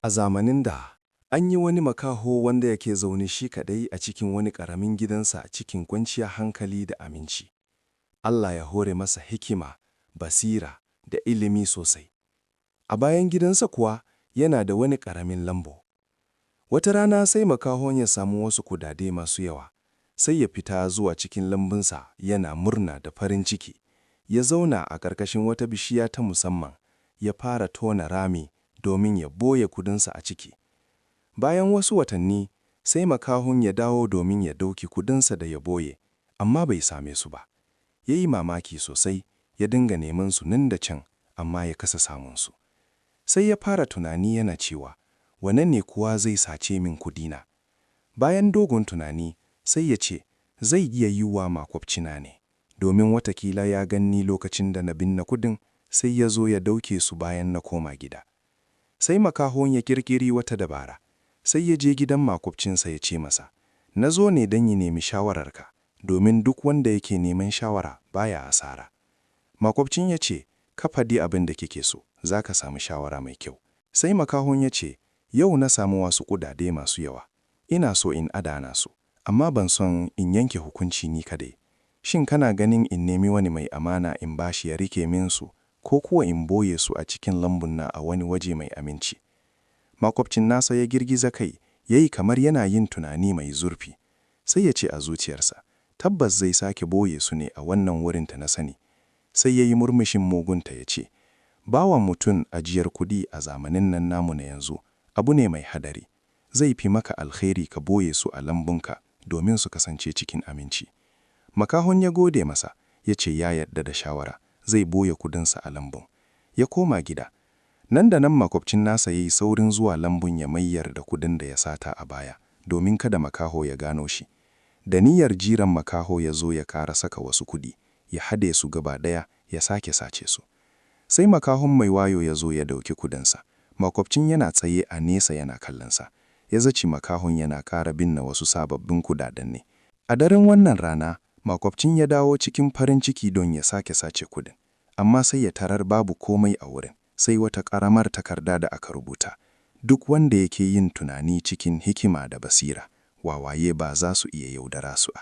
A zamanin da, an yi wani makaho wanda yake zaune shi kaɗai a cikin wani ƙaramin gidansa cikin kwanciyar hankali da aminci. Allah ya hore masa hikima, basira da ilimi sosai. A bayan gidansa kuwa yana da wani ƙaramin lambu. Wata rana sai makahon ya samu wasu kudade masu yawa, sai ya fita zuwa cikin lambunsa yana murna da farin ciki. Ya zauna a ƙarƙashin wata bishiya ta musamman, ya fara tona rami domin ya boye kudinsa a ciki. Bayan wasu watanni, sai makahon ya dawo domin ya dauki kudinsa da ya boye, amma bai same su ba. Ya yi mamaki sosai, ya dinga neman su nan da can, amma ya kasa samun su. Sai ya fara tunani yana cewa, "Wane ne kuwa zai sace min kudina?" Bayan dogon tunani, sai ya ce, "Zai iya yiwuwa makwabcina ne, domin watakila ya ganni lokacin da na binne kudin, sai ya zo ya dauke su bayan na koma gida." Sai makahon ya kirkiri wata dabara, sai ya je gidan makwabcinsa ya ce masa, "Na zo ne don in nemi shawararka, domin duk wanda yake neman shawara baya asara." Makwabcin ya ce, "Ka faɗi abin da kike so, za ka samu shawara mai kyau." Sai makahon ya ce, "Yau na samu wasu kudade masu yawa, ina so in adana su, amma ban son in yanke hukunci ni kadai. Shin kana ganin in nemi wani mai amana in bashi ya rike min su, ko kuwa in boye su a cikin lambun na a wani waje mai aminci?" Makwabcin nasa ya girgiza kai, ya yi kamar yana yin tunani mai zurfi. Sai ya ce a zuciyarsa, "Tabbas zai sake boye su ne a wannan wurin da na sani." Sai ya yi murmushin mugunta ya ce, "Bawa mutum ajiyar kuɗi a zamanin nan namu na yanzu abu ne mai hadari. Zai fi maka alkhairi ka boye su a lambunka domin su kasance cikin aminci." Makahon ya gode masa, ya ce ya yarda da shawara, zai boye kudinsa a lambun. Ya koma gida. Nan da nan makwabcin nasa ya yi saurin zuwa lambun ya mayar da kudin da ya sata a baya, domin kada makaho ya gano shi. Da niyyar jiran makaho ya zo ya kara saka wasu kudi, ya hade su gaba ɗaya ya sake sace su. Sai makahon mai wayo ya zo ya dauki kudinsa. Makwabcin yana tsaye a nesa yana kallonsa. Ya zaci makahon yana ƙara binne wasu sababbin kudaden ne. A daren wannan rana, makwabcin ya dawo cikin farin ciki don ya sake sace kudin. Amma sai ya tarar babu komai a wurin, sai wata ƙaramar takarda da aka rubuta: "Duk wanda yake yin tunani cikin hikima da basira, wawaye ba za su iya yaudara su a."